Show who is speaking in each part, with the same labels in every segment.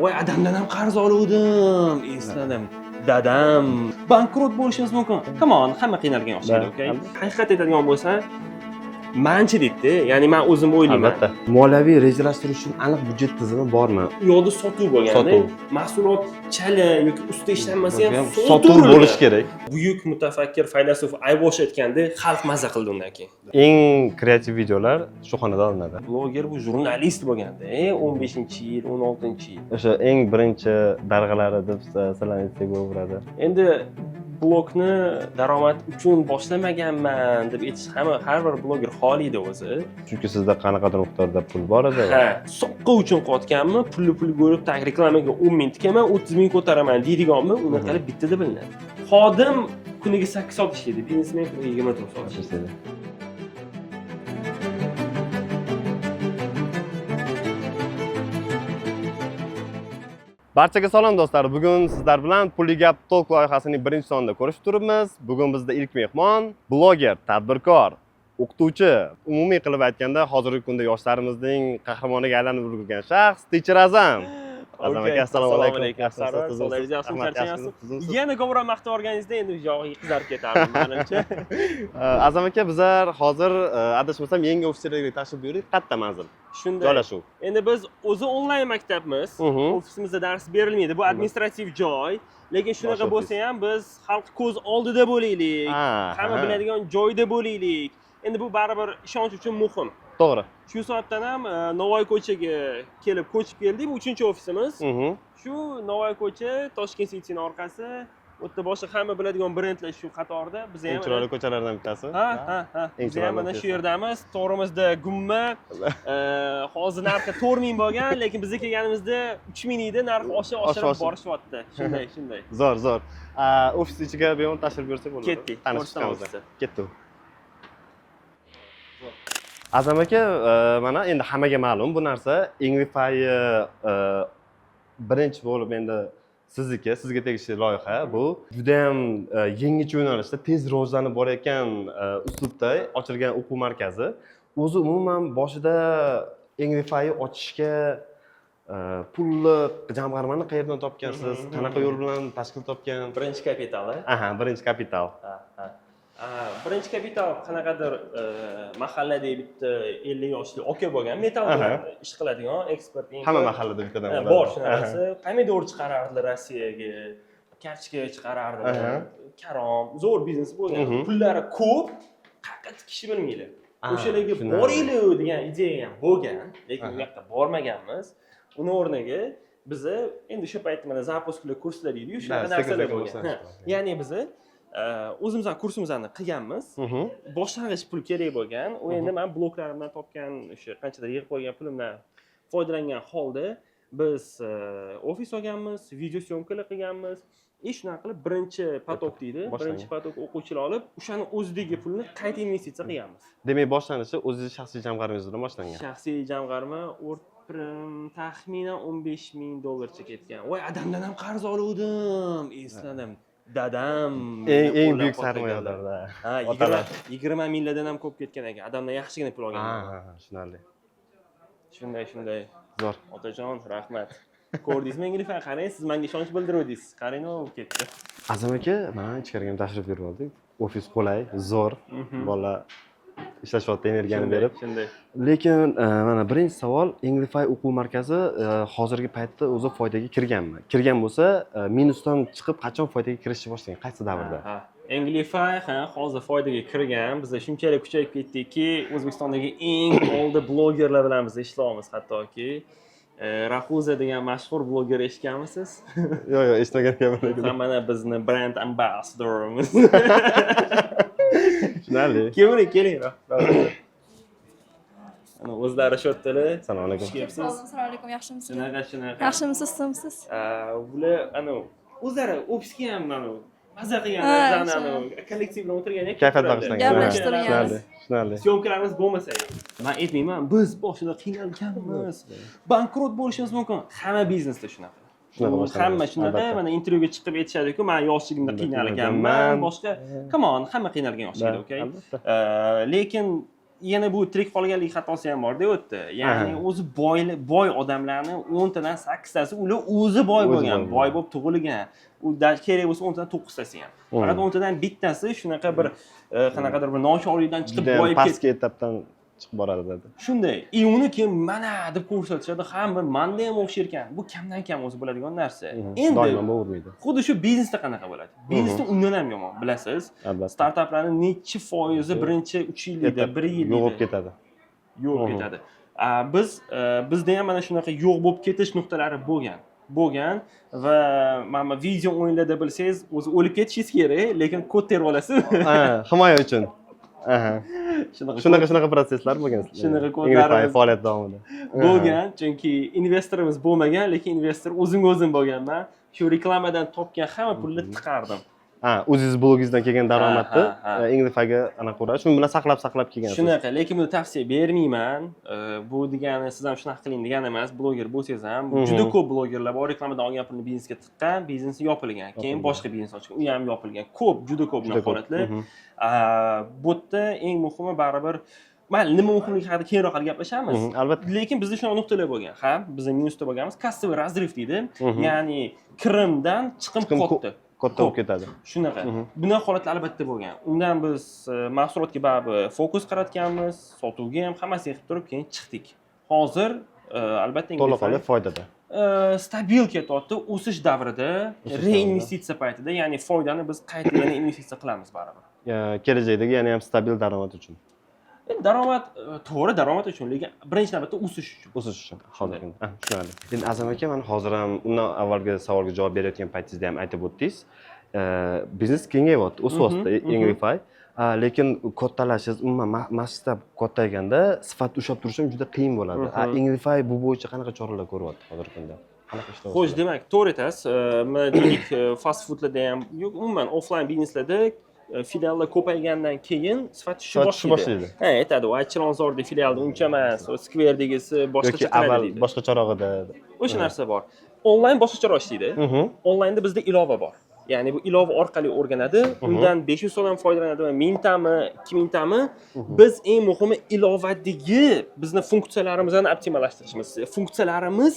Speaker 1: Voy, adamdan ham qarz oluvdim, esladim. Dadam bankrot bo'lishimiz mumkin. Come on, hamma qiynalgan o'xshaydi,
Speaker 2: Да,
Speaker 1: okay?
Speaker 2: albatta.
Speaker 1: Haqiqat aytadigan bo'lsa, manchi deydi, ya'ni man o'zim o'ylayman.
Speaker 2: Albatta. Moliyaviy rejalashtirish uchun aniq byudjet tizimi bormi?
Speaker 1: U yoqda sotuv bo'lganda,
Speaker 2: Sotuv.
Speaker 1: Mahsulot chala yoki usta ishlanmasa ham
Speaker 2: Sotuv bo'lishi kerak.
Speaker 1: Buyuk mutafakkir, faylasuf Aybosh aytganda, xalq maza qildi undan keyin.
Speaker 2: Eng kreativ videolar shu xonada olinadi.
Speaker 1: Bloger bu jurnalist bo'lganda, 15-yil, 16-yil.
Speaker 2: O'sha eng birinchi darg'alari deb sizlarni aytsak bo'laveradi.
Speaker 1: Endi blogni daromad uchun boshlamaganman deb aytish, hamma, har bir bloger xohlaydi o'zi.
Speaker 2: Chunki sizda qanaqadir miqdorda pul bor edi.
Speaker 1: Ha, soqqa uchun qilayotganmi, pulli pul ko'rib, так, reklamaga 10 ming tikaman, 30 ming ko'taraman deydiganmi, uni qilib bittada bilinadi. Xodim kuniga 8 soat ishlaydi, biznesmen kuniga 24 soat ishlaydi.
Speaker 2: Barchaga salom, do'stlar. Bugun sizlar bilan Pulli Gap Talk loyihasining birinchi sonida ko'rishib turibmiz. Bugun bizda ilk mehmon bloger, tadbirkor, o'qituvchi, umumiy qilib aytganda hozirgi kunda yoshlarimizning qahramoniga aylanib ulgurgan shaxs Teacher Azam. Azam aka, assalomu alaykum.
Speaker 1: Alaykum. Sarvar, sog'ligingiz yaxshimi,
Speaker 2: Rahmat,
Speaker 1: charchamayapsizmi?
Speaker 2: tuzukmisiz?
Speaker 1: Yana ko'proq maqtab yuborganingizda endi yog'i qizarib ketardi menimcha.
Speaker 2: Azam aka, bizlar hozir adashmasam yangi ofislarga tashrif buyurdik. Qayerda manzil?
Speaker 1: Shunday.
Speaker 2: Joylashuv.
Speaker 1: Endi biz o'zi onlayn maktabmiz. Ofisimizda dars berilmaydi. Bu administrativ joy. Lekin shunaqa
Speaker 2: Bosh ofis.
Speaker 1: bo'lsa ham biz xalq ko'z oldida bo'laylik. Hamma biladigan joyda bo'laylik. Endi bu baribir ishonch uchun muhim.
Speaker 2: To'g'ri.
Speaker 1: Shu hisobdan ham Navoiy ko'chaga kelib ko'chib keldik. Bu uchinchi ofisimiz. Shu Navoiy ko'cha, Toshkent Cityning orqasi. U yerda boshqa hamma biladigan brendlar shu qatorda. Biz ham
Speaker 2: Eng chiroyli ko'chalardan bittasi.
Speaker 1: Ha.
Speaker 2: Eng
Speaker 1: Biz ham
Speaker 2: chiroyli
Speaker 1: mana shu
Speaker 2: ofis.
Speaker 1: yerdamiz. To'g'rimizda gumma. Hozir narxi 4000 bo'lgan, lekin biza kelganimizda 3000 edi, narxi oshib oshirib
Speaker 2: Oshib.
Speaker 1: borishyapti. Shunday, shunday.
Speaker 2: Zo'r, zo'r. Ofis ichiga bemalol tashrif buyursak bo'ladi.
Speaker 1: Ketdik.
Speaker 2: Tanishib
Speaker 1: Ko'rsataman
Speaker 2: chiqamiz.
Speaker 1: ofisni.
Speaker 2: Ketdik. Azam aka, mana endi hammaga ma'lum bu narsa Englify birinchi bo'lib endi sizniki, sizga tegishli loyiha bu. Juda ham yangicha yo'nalishda tez rivojlanib borayotgan uslubda ochilgan o'quv markazi. O'zi umuman boshida Englify ochishga pulni, jamg'armani qayerdan topgansiz? Qanaqa yo'l bilan tashkil topgan?
Speaker 1: Birinchi kapitali.
Speaker 2: Aha, birinchi kapital.
Speaker 1: Ha. Birinchi kapital qanaqadir mahalladagi bitta 50 yoshli aka bo'lgan, metall bilan ish qiladigan eksport, import.
Speaker 2: Hamma mahallada bittadan
Speaker 1: Ha,
Speaker 2: bo'ladi.
Speaker 1: bor shunaqasi. Pomidor chiqarardilar Rossiyaga, kartoshka chiqarardilar. Karom, zo'r biznes bo'lgan. Pullari ko'p, qayerqa tikishni bilmaydi. O'shalarga
Speaker 2: Tushunarli.
Speaker 1: boringlar degan ideya ham bo'lgan, lekin u yoqqa bormaganmiz. Uni o'rniga biza endi o'sha paytda mana запуск lar, kurslar deydiyu, shunaqa
Speaker 2: Да, sekin
Speaker 1: narsalar
Speaker 2: sekin
Speaker 1: bo'lgan.
Speaker 2: boshlanish.
Speaker 1: Ha, ya'ni biza o'zimizni kursimizni qilganmiz. Boshlang'ich pul kerak bo'lgan. U endi man bloklarimdan topgan o'sha qanchadir yig'ib qo'ygan pulimdan foydalangan holda biz ofis olganmiz, video съёмка lar qilganmiz. И shunaqa qilib birinchi поток deydi,
Speaker 2: Boshlangan.
Speaker 1: Birinchi поток o'quvchilar olib, o'shani o'zidagi pulni qayta investitsiya qilganmiz.
Speaker 2: Demak, boshlanishi o'zingiz shaxsiy jamg'armangiz bilan boshlangan.
Speaker 1: Shaxsiy jamg'arma taxminan 15 ming dollarcha ketgan. Voy, adamdan ham qarz oluvdim, esladim. Dadam
Speaker 2: Eng
Speaker 1: meni
Speaker 2: eng
Speaker 1: qo'llab
Speaker 2: buyuk
Speaker 1: quvvatlaganlar.
Speaker 2: sarmoyadorlar.
Speaker 1: Ha,
Speaker 2: Otalar.
Speaker 1: 20 minglardan ham ko'p ketgan ekan. Adamdan yaxshigina pul olganman.
Speaker 2: Ha, tushunarli.
Speaker 1: Shunday, shunday.
Speaker 2: Zo'r.
Speaker 1: Otajon, rahmat. Ko'rdingizmi, Englify, qarang, siz menga ishonch bildiruvdingiz. Qarang, nima bo'lib ketdi.
Speaker 2: Azam aka, mana ichkariga ham tashrif buyurib oldik. Ofis qulay, zo'r. Bolalar ishlashyapti energiyani
Speaker 1: Shunday,
Speaker 2: berib.
Speaker 1: shunday.
Speaker 2: Lekin mana birinchi savol, Englify o'quv markazi hozirgi paytda o'zi foydaga kirganmi? Kirgan bo'lsa, minusdan chiqib qachon foydaga kirishni boshlagan? Qaysi davrda?
Speaker 1: Ha. Englify, ha, hozir foydaga kirgan. Biz shunchalik kuchayib ketdikki, O'zbekistondagi eng oldi blogerlar bilan biz ishlaymiz hattoki. Rahuza degan mashhur bloger eshitganmisiz?
Speaker 2: Yo'q, eshitmagan ekanman.
Speaker 1: Ha, mana bizni brand ambassadorimiz.
Speaker 2: Tushunarli.
Speaker 1: Keling, keling. Rahuza. Ana o'zlari shu yerdalar.
Speaker 2: Assalomu alaykum.
Speaker 1: Xush kelibsiz.
Speaker 3: Assalomu alaykum, yaxshimisiz?
Speaker 1: Shunaqa, shunaqa.
Speaker 3: Yaxshimisiz, sizmisiz?
Speaker 1: Bular ana o'zlari ofisga ham mana maza qilgan
Speaker 3: Ha,
Speaker 1: narsani
Speaker 3: shu.
Speaker 1: ana kollektiv bilan o'tirgan.
Speaker 2: Kayfiyat bag'ishlagan.
Speaker 3: Gaplashib turganmiz.
Speaker 2: Tushunarli, tushunarli.
Speaker 1: Съёмка larimiz bo'lmasa ham man aytmayman, biz boshida qiynalganmiz, bankrot bo'lishimiz mumkin. Hamma biznesda shunaqa.
Speaker 2: Shunaqa boshlanadi,
Speaker 1: Hamma shunaqa.
Speaker 2: albatta.
Speaker 1: Mana intervyuga chiqib aytishadiku, man yoshligimda qiynalganman,
Speaker 2: Qiynalganman.
Speaker 1: boshqa. Come on, hamma qiynalgan yoshligida, okay?
Speaker 2: Albatta.
Speaker 1: Lekin Yana bu tirik qolganlik xatosi ham borda u yerda. Ya'ni o'zi boy odamlarni 10 tadan sakkiztasi, ular o'zi boy
Speaker 2: O'zi
Speaker 1: bo'lgan,
Speaker 2: boy
Speaker 1: boy bo'lib tug'ilgan. U kerak bo'lsa 10 tadan to'qqiztasi ham. Faqat 10 tadan bittasi shunaqa bir qanaqadir bir nochorlikdan chiqib
Speaker 2: Judayam
Speaker 1: boyib ketdi.
Speaker 2: pastki etapdan chiqib boradi dedi.
Speaker 1: Shunday. И uni keyin mana deb ko'rsatishadi, hamma manda ham o'xshar ekan. Bu kamdan kam o'zi bo'ladigan narsa. Endi
Speaker 2: Doimo bo'lavermaydi.
Speaker 1: xuddi shu biznesda qanaqa bo'ladi? Biznesda undan ham yomon, bilasiz.
Speaker 2: Albatta.
Speaker 1: Startaplarni nechi foizi birinchi 3 yillikda,
Speaker 2: Etap
Speaker 1: bir yillikda
Speaker 2: yo'q bo'lib ketadi.
Speaker 1: yo'q ketadi. Biz bizda ham mana shunaqa yo'q bo'lib ketish nuqtalari bo'lgan va mana bu video o'yinlarda, bilsangiz, o'zi o'lib ketishingiz kerak, lekin kod terib olasiz.
Speaker 2: Ha, himoya uchun. Aha.
Speaker 1: Shunaqa.
Speaker 2: Shunaqa protsesslar bo'lgan.
Speaker 1: Shunaqa
Speaker 2: Inglify
Speaker 1: kodlarimiz
Speaker 2: faoliyat davomida.
Speaker 1: bo'lgan, chunki investorimiz bo'lmagan, lekin investor o'zimga o'zim bo'lganman. Shu reklamadan topgan hamma pulni tiqardim.
Speaker 2: Ha, o'zingiz blogingizdan kelgan daromadni
Speaker 1: Ha, ha, ha.
Speaker 2: Inglifyga anaqa qilib, shu bilan saqlab saqlab kelgansiz.
Speaker 1: Shunaqa, lekin buni tavsiya bermayman. Bu degani siz ham shunaqa qiling degani emas, bloger bo'lsangiz ham. Juda ko'p blogerlar bor, reklamadan olgan pulni biznesga tiqqan, biznesi yopilgan, keyin
Speaker 2: Yopilgan.
Speaker 1: boshqa biznes ochgan, u ham yopilgan. Ko'p, juda ko'p
Speaker 2: Juda
Speaker 1: bunaqa
Speaker 2: ko'p.
Speaker 1: holatlar. Bu yerda eng muhimi baribir, mayli, nima muhimligi haqida keyinroq hali gaplashamiz.
Speaker 2: Albatta.
Speaker 1: Lekin bizda shunaqa nuqtalar bo'lgan. Ha, biz minusda bo'lganmiz, кассовый разрыв deydi. Ya'ni kirimdan chiqim
Speaker 2: Chiqim
Speaker 1: katta.
Speaker 2: Katta bo'lib ketadi.
Speaker 1: Shunaqa. Bunaqa holatlar albatta bo'lgan. Undan biz mahsulotga baribir fokus qaratganmiz, sotuvga ham, hammasiga qilib turib keyin chiqdik. Hozir albatta
Speaker 2: To'laqonli foydada.
Speaker 1: Stabil ketyapti, o'sish davrida,
Speaker 2: O'sish davrida.
Speaker 1: Reinvestitsiya paytida, ya'ni foydani biz qayta yana investitsiya qilamiz baribir.
Speaker 2: Kelajakdagi yana ham stabil daromad uchun.
Speaker 1: Endi daromad, to'g'ri, daromad uchun, lekin birinchi navbatda o'sish uchun.
Speaker 2: O'sish uchun hozirgi kunda. Ah, tushunarli. Endi, Azam aka, mana hozir ham, undan avvalgi savolga javob berayotgan paytingizda ham aytib o'tdingiz, biznes kengayyapti, o'syapti Englify. Lekin kattalashish, umuman masshtab kattayganda sifat ushlab turish ham juda qiyin bo'ladi. Englify bu bo'yicha qanaqa choralar ko'ryapti hozirgi kunda? Qanaqa ishlayapti?
Speaker 1: Xo'sh, demak, to'g'ri aytasiz. Mana deylik, fast foodlarda ham yo'q, umuman offline bizneslarda filiallar ko'paygandan keyin sifat tushib
Speaker 2: Sifat tushib
Speaker 1: boshlaydi.
Speaker 2: boshlaydi.
Speaker 1: Ha, aytadi, voy, Chilonzordagi filialda uncha emas, o skverdagisi
Speaker 2: Yoki
Speaker 1: boshqacha qiladi
Speaker 2: avval
Speaker 1: deydi.
Speaker 2: boshqacharoq edi.
Speaker 1: O'sha narsa bor. Onlayn boshqacharoq ishlaydi. Onlaynda bizda ilova bor. Ya'ni bu ilova orqali o'rganadi. Undan 500 odam foydalanadimi, mingtami, 2000 tami? Biz eng muhimi ilovadagi bizni funksiyalarimizni optimallashtirishimiz. Funksiyalarimiz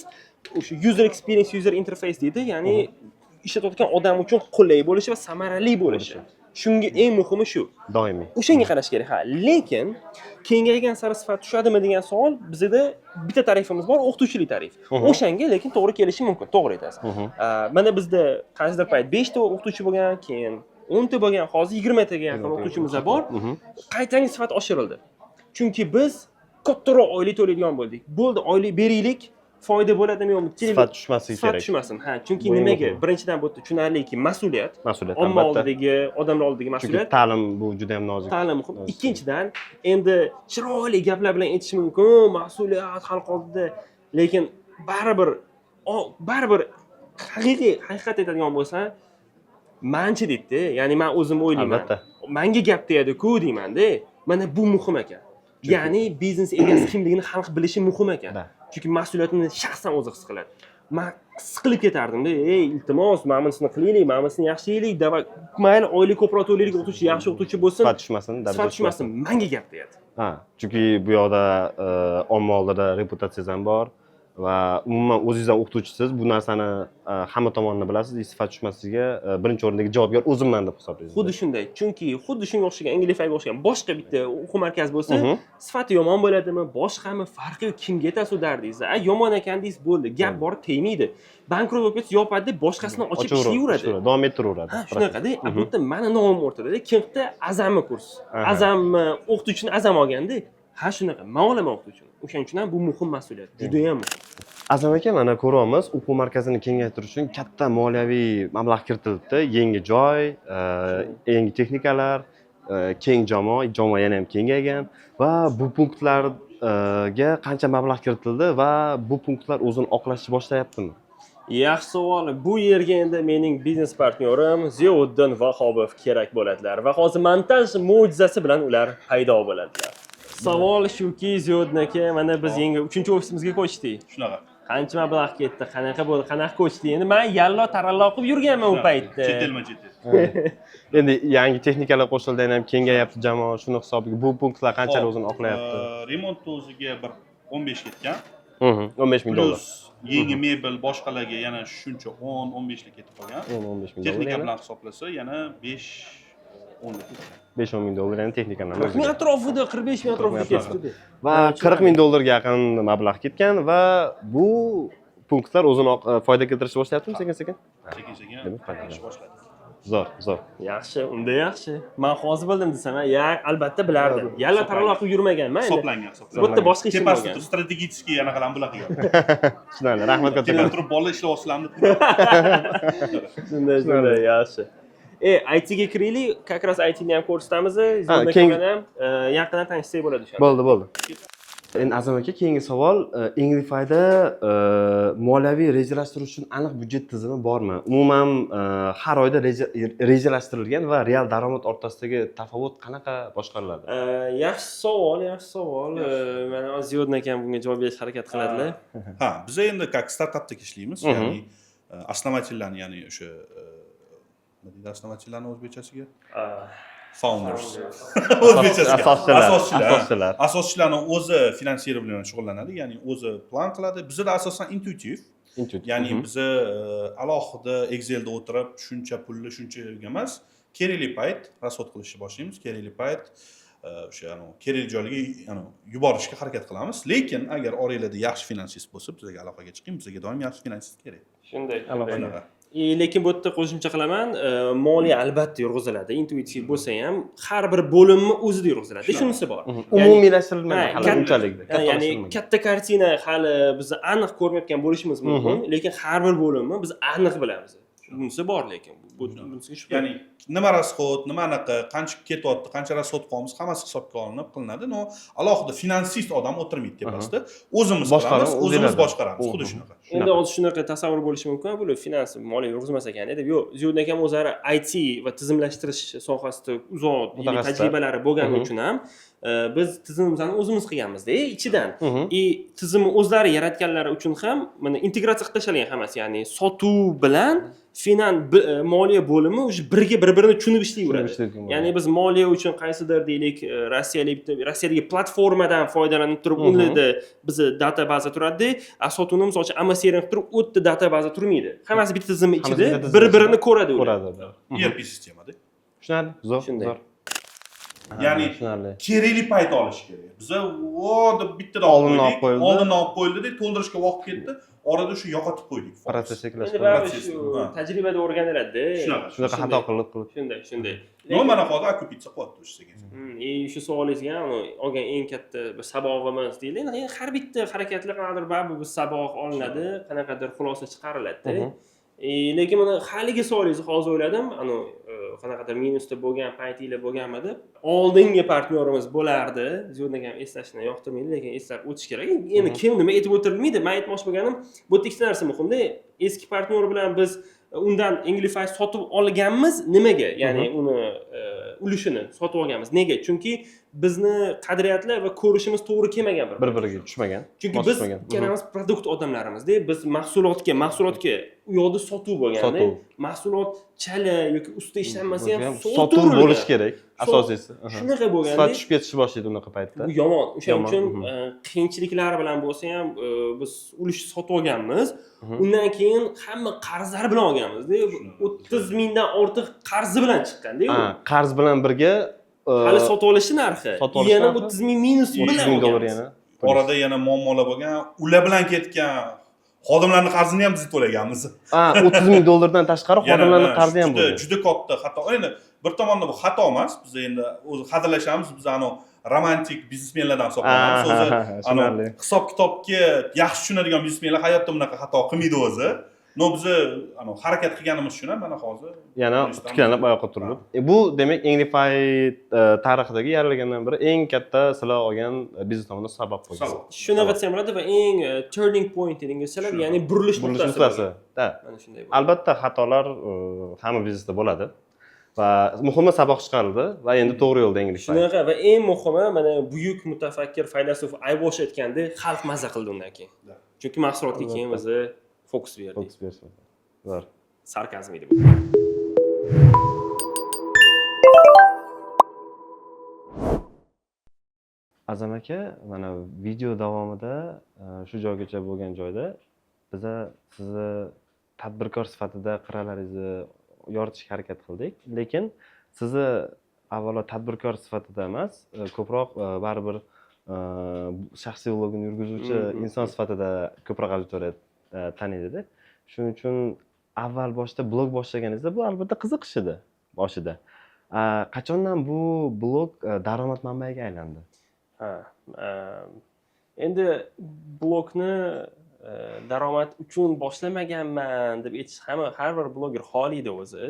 Speaker 1: o'sha user experience, user interface deydi, ya'ni ishlatayotgan odam uchun qulay bo'lishi va samarali bo'lishi. Shunga eng muhimi shu.
Speaker 2: Doimiy.
Speaker 1: O'shanga qarash kerak, ha. Lekin kengaygan sari sifat tushadimi degan savol, bizada bitta tarifimiz bor, o'qituvchilik tarif. O'shanga lekin to'g'ri kelishi mumkin, to'g'ri aytasiz. Mana bizda qaysidir payt beshta o'qituvchi bo'lgan, keyin 10 ta bo'lgan, hozir 20 taga yaqin o'qituvchimiz bor. Qaytanga sifat oshirildi, chunki biz kattaroq oylik to'laydigan bo'ldik. Bo'ldi, oylik beraylik, foyda bo'ladimi yo'qmi,
Speaker 2: Sifat tushmasligi
Speaker 1: sifat
Speaker 2: kerak.
Speaker 1: tushmasin, ha, chunki
Speaker 2: Bu eng
Speaker 1: nimaga?
Speaker 2: muhimi.
Speaker 1: Birinchidan, bu yerda tushunarliki, mas'uliyat,
Speaker 2: Mas'uliyat,
Speaker 1: omma
Speaker 2: albatta.
Speaker 1: oldidagi, odamlar oldidagi
Speaker 2: Chunki
Speaker 1: mas'uliyat.
Speaker 2: Ta'lim bu juda ham nozik.
Speaker 1: Ta'lim muhim.
Speaker 2: Nozik.
Speaker 1: Ikkinchidan, endi chiroyli gaplar bilan aytish mumkin, mas'uliyat xalq oldida, lekin baribir baribir haqiqiy haqiqat aytadigan bo'lsa, manchi deydida, ya'ni man o'zim o'ylayman,
Speaker 2: Albatta.
Speaker 1: manga gap tegadi-ku deymanda. Mana bu muhim ekan, ya'ni biznes egasi kimligini xalq bilishi muhim ekan. Chunki mas'uliyatini shaxsan o'zi his qiladi. Man siqilib ketardimda, ey, iltimos, mana bunisini qilaylik, mana bunisini yaxshilaylik, давай, mayli, oylik ko'proq to'laylik, o'qituvchi yaxshi o'qituvchi bo'lsin.
Speaker 2: Sifat tushmasin, daraja
Speaker 1: Sifat tushmasin, manga gap tegadi.
Speaker 2: Ha, chunki bu yoqda omma oldida reputatsiyangiz ham bor va umuman o'zingiz ham o'qituvchisiz, bu narsani hamma tomonini bilasiz, sifat tushmasligiga birinchi o'rindagi javobgar o'zimman deb hisoblaysiz.
Speaker 1: Xuddi shunday, chunki xuddi shunga o'xshagan, Englifyga o'xshagan boshqa bitta o'quv markazi bo'lsa, sifati yomon bo'ladimi, boshqami, farqi yo'q, kimga aytasiz u dardingizni? A, yomon ekan deysiz, bo'ldi, gap borib tegmaydi. Bankrot bo'lib ketsa, yopadi deb boshqasini ochib
Speaker 2: Ochaveradi,
Speaker 1: ishlayveradi.
Speaker 2: ishlayveradi, davom ettiraveradi.
Speaker 1: Ha, shunaqada. Bu yerda mani nomim o'rtada, kimda Azamni kurs, Azamni o'qituvchini Azam olganda, ha, shunaqa, man olaman o'qituvchini. O'shaning uchun ham bu muhim mas'uliyat, judayam muhim.
Speaker 2: Azam aka, mana ko'ryapmiz, o'quv markazini kengaytirish uchun katta moliyaviy mablag' kiritilibdi. Yangi joy, yangi texnikalar, keng jamoa, jamoa yana ham kengaygan va bu punktlarga qancha mablag' kiritildi va bu punktlar o'zini oqlashni boshlayaptimi?
Speaker 1: Yaxshi savol. Bu yerga endi mening biznes partnyorim Ziyovuddin Vahobov kerak bo'ladilar va hozir montaj mo'jizasi bilan ular paydo bo'ladilar. Savol shuki, Ziyovuddin aka, mana biz yangi uchinchi ofisimizga ko'chdik.
Speaker 4: Shunaqa.
Speaker 1: Qancha mablag' ketdi, qanaqa bo'ldi, qanaqa ko'chdi? Endi man yallo tarallo qilib yurganman u paytda.
Speaker 4: Chet elma chet el.
Speaker 2: Endi yangi texnikalar qo'shildi, yana ham kengayapti jamoa, shuni hisobiga bu punktlar qanchalik
Speaker 4: Hop,
Speaker 2: o'zini oqlayapti?
Speaker 4: Remontni o'ziga bir 15 ketgan.
Speaker 2: 15 ming dollar.
Speaker 4: Плюс yangi mebel, boshqalarga yana shuncha 10 15 lik ketib qolgan.
Speaker 2: 10-15 ming dollar
Speaker 4: Texnika
Speaker 2: yana.
Speaker 4: bilan hisoblasa, yana 5 10 lik ketgan.
Speaker 2: 5-10 ming dollar yana texnikani
Speaker 1: 40 ming
Speaker 2: o'ziga.
Speaker 1: atrofida, 45 ming atrofida
Speaker 2: 40 ming.
Speaker 1: ketibdi.
Speaker 2: Va 40 ming dollarga yaqin mablag' ketgan va bu punktlar o'zini foyda keltirishni boshlayaptimi sekin sekin?
Speaker 4: Sekin sekin
Speaker 2: Demak, foyda.
Speaker 4: ish boshladi.
Speaker 2: Zo'r, zo'r.
Speaker 1: Yaxshi, unda yaxshi. Man hozir bildim desam, ya, albatta bilardim. Yalla tarallo qilib yurmaganman endi.
Speaker 4: Hisoblangan,
Speaker 1: Bu yerda
Speaker 4: hisoblangan.
Speaker 1: boshqa ishim
Speaker 4: Tepasida
Speaker 1: bo'lgan.
Speaker 4: turib strategический anaqalarni bular qilgan.
Speaker 2: Tushunarli. Rahmat
Speaker 4: Tepada
Speaker 2: kattakon.
Speaker 4: turib bolalar ishlayapsizlarmi deb.
Speaker 1: Shunday, yaxshi. IT ga kiraylik, как раз IT ni ham ko'rsatamiz. Zoom
Speaker 2: Keyingi-
Speaker 1: bilan ham yaqindan tanishsak bo'ladi o'shanda.
Speaker 2: Bo'ldi, bo'ldi. Endi, Azam aka, keyingi savol, Englifyda moliyaviy rejalashtirish uchun aniq byudjet tizimi bormi? Umuman har oyda rejalashtirilgan va real daromad o'rtasidagi tafovut qanaqa boshqariladi?
Speaker 1: Yaxshi savol, yaxshi savol. Mana Ziyoddin akam bunga javob berishga harakat qiladilar.
Speaker 4: Ha, biza endi как startapdek ishlaymiz, ya'ni основатель larni, ya'ni o'sha nima deydi основатель larni o'zbekchasiga? Founders. O'zbekchasiga.
Speaker 2: Asoschilar.
Speaker 4: Asoschilar.
Speaker 2: Asoschilar.
Speaker 4: Asoschilarni o'zi финансирование bilan shug'ullanadi, ya'ni o'zi plan qiladi. Bizada asosan intuitiv,
Speaker 2: Intuitiv.
Speaker 4: ya'ni biza alohida Excelda o'tirib shuncha pulni shuncha emas, kerakli payt расход qilishni boshlaymiz, kerakli payt o'sha anavi kerakli joylarga anavi yuborishga harakat qilamiz. Lekin agar oranglarda yaxshi finansist bo'lsa, bizga aloqaga chiqing, bizga doim yaxshi finansist kerak.
Speaker 1: Shunday.
Speaker 2: Aloqada.
Speaker 4: Shunaqa.
Speaker 1: Lekin bu yerda qo'shimcha qilaman, moliya albatta yurg'iziladi. Intuitiv bo'lsa ham har bir bo'limni o'zida yurg'iziladi. Shunisi bor.
Speaker 2: Umumiylashtirilmagan
Speaker 1: Ha,
Speaker 2: hali unchalik.
Speaker 1: Ha, ya'ni katta картина hali biz aniq ko'rmayotgan bo'lishimiz mumkin, lekin har bir bo'limni biz aniq bilamiz. Bunisi bor lekin. Bu bunisiga shubha.
Speaker 4: Ya'ni nima расход, nima anaqa, qancha ketyapti, qancha расход qilyapmiz, hammasi hisobga olinib qilinadi. Но alohida finansist odam o'tirmaydi tepasida. O'zimiz
Speaker 2: Boshqarib
Speaker 4: qilamiz, o'zimiz
Speaker 2: o'zinglar.
Speaker 4: boshqaramiz. Xuddi shunaqa.
Speaker 1: Endi hozir shunaqa tasavvur bo'lishi mumkin, bular finans, moliya yurg'izmas ekan deb. Yo'q, Ziyoddin akam o'zlari IT va tizimlashtirish sohasida uzoq yillik
Speaker 2: Mutaxassislar.
Speaker 1: tajribalari bo'lgani uchun ham biz tizimimizni o'zimiz qilganmizda ichidan. И tizimni o'zlari yaratganlari uchun ham mana integratsiya qilib tashlangan hammasi, ya'ni sotuv bilan moliya bo'limi уже birga bir birini tushunib ishlayveradi.
Speaker 2: Tushunib ishlaydigan.
Speaker 1: Ya'ni biz moliya uchun qaysidir, deylik, rossiyalik bitta Rossiyadagi platformadan foydalanib turib, unda bizni data baza turadida, a sotuvni, misol uchun, AmaCRM qilib turib, u yerda data baza turmaydi. Hammasi bitta tizimni
Speaker 2: Hammasi
Speaker 1: ichida
Speaker 2: bitta tizim
Speaker 1: bir birini
Speaker 2: ichida.
Speaker 1: ko'radi ular.
Speaker 2: Ko'radi.
Speaker 4: ERP sistemada.
Speaker 2: Tushunarli. Zo'r,
Speaker 1: Shunday.
Speaker 2: zo'r.
Speaker 4: Ya'ni
Speaker 2: Tushunarli.
Speaker 4: kerakli payt olish kerak. Biza o deb bittada olib
Speaker 2: Oldindan olib
Speaker 4: qo'ydik,
Speaker 2: qo'yildi.
Speaker 4: oldindan olib qo'yildi, to'ldirishga vaqt ketdi. Orada shu yo'qotib qo'ydik. Foiz.
Speaker 2: Protsess
Speaker 1: Endi
Speaker 2: sekinlashib.
Speaker 1: baribir
Speaker 4: Protsess,
Speaker 1: shu
Speaker 4: ha.
Speaker 1: tajribada o'rganiladi.
Speaker 4: Shunaqa.
Speaker 2: Shunaqa xato qilib qilib.
Speaker 1: Shunday.
Speaker 4: Но mana hozir окупиться qilyapti o'sha sekin.
Speaker 1: И shu savolingizga ham olgan eng katta bir sabog'imiz deylik. Endi har bitta harakatlar qanaqadir baribir bir saboq olinadi, qanaqadir xulosa chiqariladi. Lekin mana haligi savolingizni hozir o'yladim, anu qanaqadir minusda bo'lgan paytinglar bo'lganmi deb. Oldingi partnyorimiz bo'lardi. Ziyoddin akam eslashni yoqtirmaydi, lekin eslab o'tish kerak. Endi kim nima aytib o'tirilmaydi. Men aytmoqchi bo'lganim, bu yerda ikkita narsa muhimda. Eski partnyor bilan biz undan Englify sotib olganmiz nimaga? Ya'ni uni ulushini sotib olganmiz. Nega? Chunki bizni qadriyatlar va ko'rishimiz to'g'ri kelmagan bir
Speaker 2: Bir biriga tushmagan.
Speaker 1: Chunki
Speaker 2: Mos
Speaker 1: biz
Speaker 2: tushmagan.
Speaker 1: ikkalamiz продукт odamlarimizda, biz mahsulotga u yoqda sotuv bo'lganda,
Speaker 2: Sotuv.
Speaker 1: Mahsulot chala yoki usta ishlanmasa ham
Speaker 2: Sotuv
Speaker 1: sotuv
Speaker 2: bo'lishi kerak, asosiysi.
Speaker 1: Shunaqa bo'lganda
Speaker 2: Sifat tushib ketishni boshlaydi unaqa paytda.
Speaker 1: Bu yomon. O'shaning
Speaker 2: Yomon,
Speaker 1: uchun qiyinchiliklar bilan bo'lsa ham biz ulush sotib olganmiz. Undan keyin hamma qarzlar bilan olganmizda. 30 mingdan ortiq qarzi bilan chiqqanda u.
Speaker 2: Ha, qarz bilan birga
Speaker 1: Hali sotib olishi narxi.
Speaker 2: Sotib olish
Speaker 1: Yana
Speaker 2: narxi?
Speaker 1: 30 ming minus
Speaker 2: 30
Speaker 1: bilan
Speaker 2: ming dollar
Speaker 1: olganmiz.
Speaker 2: yana.
Speaker 4: Orada yana muammolar bo'lgan, ular bilan ketgan xodimlarni qarzini ham biz to'laganmiz.
Speaker 2: Ha, 30 ming dollardan tashqari
Speaker 4: Yana,
Speaker 2: xodimlarning
Speaker 4: ha,
Speaker 2: qarzi ham
Speaker 4: juda
Speaker 2: bo'lgan.
Speaker 4: Juda katta xato. Endi bir tomondan bu xato emas. Biz endi o'zi hazillashamiz, biz anavi romantik biznesmenlardan hisoblanamiz. O'zi anavi
Speaker 2: Tushunarli.
Speaker 4: hisob kitobga yaxshi tushunadigan biznesmenlar hayotda bunaqa xato qilmaydi o'zi. Но biza anavi harakat qilganimiz uchun ham mana hozir
Speaker 2: Yana
Speaker 4: Minusdan-
Speaker 2: tiklanib oyoqqa turilib. Bu demak Englify tarixidagi yaratilgandan beri eng katta sizlar olgan biznes tomondan sabab bo'lgan.
Speaker 4: Sabab.
Speaker 1: Shunaqa desam bo'ladi va eng turning point inglizchalar,
Speaker 4: Shunaqa.
Speaker 1: ya'ni burilish
Speaker 2: Burilish
Speaker 1: nuqtasi.
Speaker 2: nuqtasi.
Speaker 1: Bo'lgan.
Speaker 2: Da.
Speaker 1: Mana shunday bo'ldi.
Speaker 2: Albatta xatolar hamma biznesda bo'ladi. Va muhimi, saboq chiqarildi va endi to'g'ri yo'lda Englify.
Speaker 1: Shunaqa va eng muhimi, mana buyuk mutafakkir, faylasuf Aybosh aytgandek, xalq maza qildi undan keyin.
Speaker 4: Da.
Speaker 1: Chunki mahsulotga keyin
Speaker 2: Albatta.
Speaker 1: biza fokus berdik.
Speaker 2: Fokus berish. Zo'r.
Speaker 1: Sarkazm edi bu.
Speaker 2: Azam aka, mana video davomida shu joygacha bo'lgan joyda biza sizni tadbirkor sifatida qirralaringizni yoritishga harakat qildik. Lekin sizni avvalo tadbirkor sifatida emas, ko'proq baribir shaxsiy blogini yurgizuvchi inson sifatida ko'proq auditoriya taniydi. Shuning uchun avval boshda blog boshlaganingizda bu albatta qiziqish edi boshida. Qachondan bu blog daromad manbaiga aylandi?
Speaker 1: Ha, endi blogni daromad uchun boshlamaganman deb aytish, hamma, har bir bloger xohlaydi o'zi.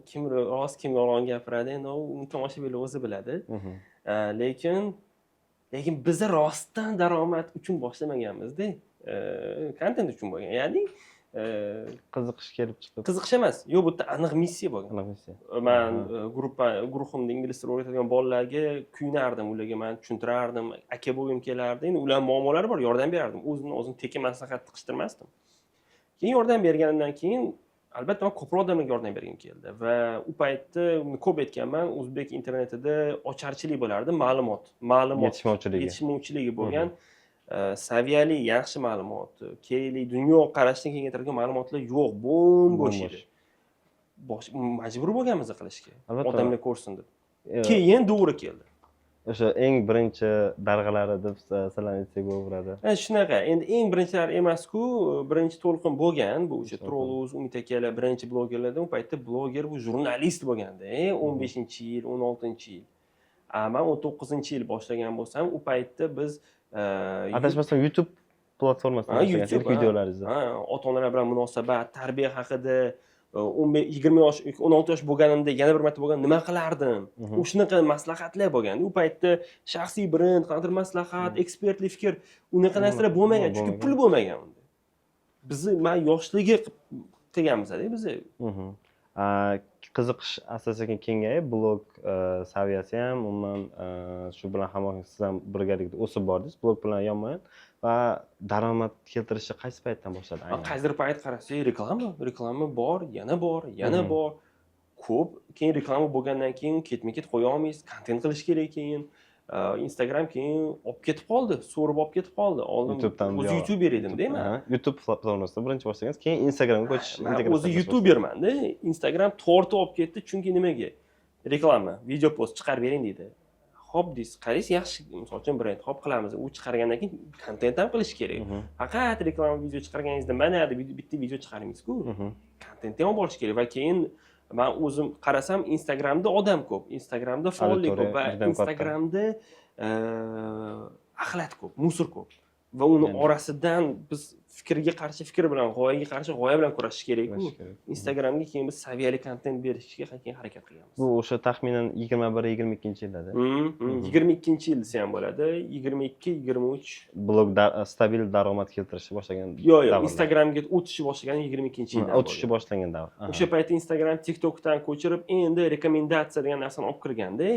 Speaker 1: Kim rost, kim yolg'on gapiradi, endi u tomoshabinlar o'zi biladi. Lekin biza rostdan daromad uchun boshlamaganmizda. Kontent uchun bo'lgan, ya'ni
Speaker 2: Qiziqish kelib chiqib.
Speaker 1: Qiziqish emas, yo'q, bu yerda aniq missiya bo'lgan.
Speaker 2: Aniq missiya.
Speaker 1: Man gruppa, guruhimda ingliz tili o'rgatadigan bolalarga kuyunardim, ularga man tushuntirardim, aka bo'lgim kelardi. Endi ularni muammolari bor, yordam berardim. O'zimni o'zim tekin maslahat tiqishtirmasdim. Keyin yordam berganimdan keyin, albatta, man ko'proq odamlarga yordam bergim keldi va u paytda, uni ko'p aytganman, o'zbek internetida ocharchilik bo'lardi, ma'lumot
Speaker 2: yetishmovchiligi.
Speaker 1: Yetishmovchiligi bo'lgan. Saviyali yaxshi ma'lumot, kerakli, dunyoqarashni kengaytiradigan ma'lumotlar yo'q, bo'm bo'sh edi. Bosh majbur bo'lganmiz qilishga, odamlar ko'rsin deb. Keyin to'g'ri keldi.
Speaker 2: O'sha eng birinchi darg'alari deb sizlarni aytsak bo'laveradi.
Speaker 1: Ha, shunaqa. Endi eng birinchilar emasku, birinchi to'lqin bo'lgan bu o'sha
Speaker 2: To'lqin.
Speaker 1: Trolluz, Umid akalar birinchi blogerlardan. U paytda bloger bu jurnalist bo'lganda, 15-yil, 16-yil. Man 19-yil boshlagan bo'lsam, u paytda biz
Speaker 2: Adashmasam, YouTube platformasida
Speaker 1: Ha,
Speaker 2: boshlagansiz
Speaker 1: YouTube,
Speaker 2: ilk videolaringizni.
Speaker 1: Ha, ota onalar bilan munosabat, tarbiya haqida, 15, 20 yosh, 16 yosh bo'lganimda, yana bir marta bo'lgan, nima qilardim? U shunaqa maslahatlar bo'lgan. U paytda shaxsiy brend, qanaqadir maslahat, ekspertli fikr, unaqa narsalar bo'lmagan, chunki
Speaker 2: Bo'lmagan.
Speaker 1: pul bo'lmagan unda. Bizni man yoshligi qilganmiz-da bizni.
Speaker 2: Qiziqish asta sekin kengayib, blog saviyasi ham umuman shu bilan hamohang siz ham birgalikda o'sib bordingiz blog bilan yonma yon va daromad keltirishni qaysi paytdan boshladi aynan?
Speaker 1: Qaysidir payt qarasak, reklama bor, yana bor, yana bor, ko'p. Keyin reklama bo'lgandan keyin ketma ket qo'ya olmaysiz, kontent qilish kerak keyin. Instagram keyin olib ketib qoldi, so'rib olib ketib qoldi. Oldin
Speaker 2: YouTube'dan
Speaker 1: o'zi
Speaker 2: buyog'i.
Speaker 1: youtuber edimda man.
Speaker 2: Aha, YouTube platformasida birinchi boshlagansiz, keyin Instagramga ko'chish
Speaker 1: Man
Speaker 2: integratsiya
Speaker 1: o'zi
Speaker 2: qilish
Speaker 1: youtubermanda, Instagram tortib olib ketdi, chunki nimaga? Reklama, video post chiqarib bering deydi. Ho'p deysiz, qaraysiz, yaxshi, misol uchun, brend, hop, qilamiz. U chiqargandan keyin kontent ham qilish kerak. Faqat reklama video chiqarganingizda, mana deb bitta video chiqarmaysizku, kontentni ham olib borish kerak. Va keyin man o'zim qarasam, Instagramda odam ko'p, Instagramda faollik ko'p
Speaker 2: Auditoriya
Speaker 1: va
Speaker 2: judayam katta.
Speaker 1: Instagramda axlat ko'p, мусор ko'p va uni orasidan biz fikrga qarshi fikr bilan, g'oyaga qarshi g'oya bilan kurashish kerakku.
Speaker 2: Kurashish kerak.
Speaker 1: Instagramga keyin biz saviyali kontent berishga keyin harakat qilganmiz.
Speaker 2: Bu o'sha taxminan 21-22 yillarda.
Speaker 1: 22-yil desa ham bo'ladi, 22, 23.
Speaker 2: Blog stabil daromad keltirishni boshlagan
Speaker 1: Yo'q, yo'q,
Speaker 2: davrlar.
Speaker 1: Instagramga o'tishni boshlagan 22-yildan
Speaker 2: O'tishni
Speaker 1: bo'lgan.
Speaker 2: boshlangan davr. Aha.
Speaker 1: O'sha paytda Instagram TikTokdan ko'chirib, endi rekomendatsiya degan narsani olib kirganda,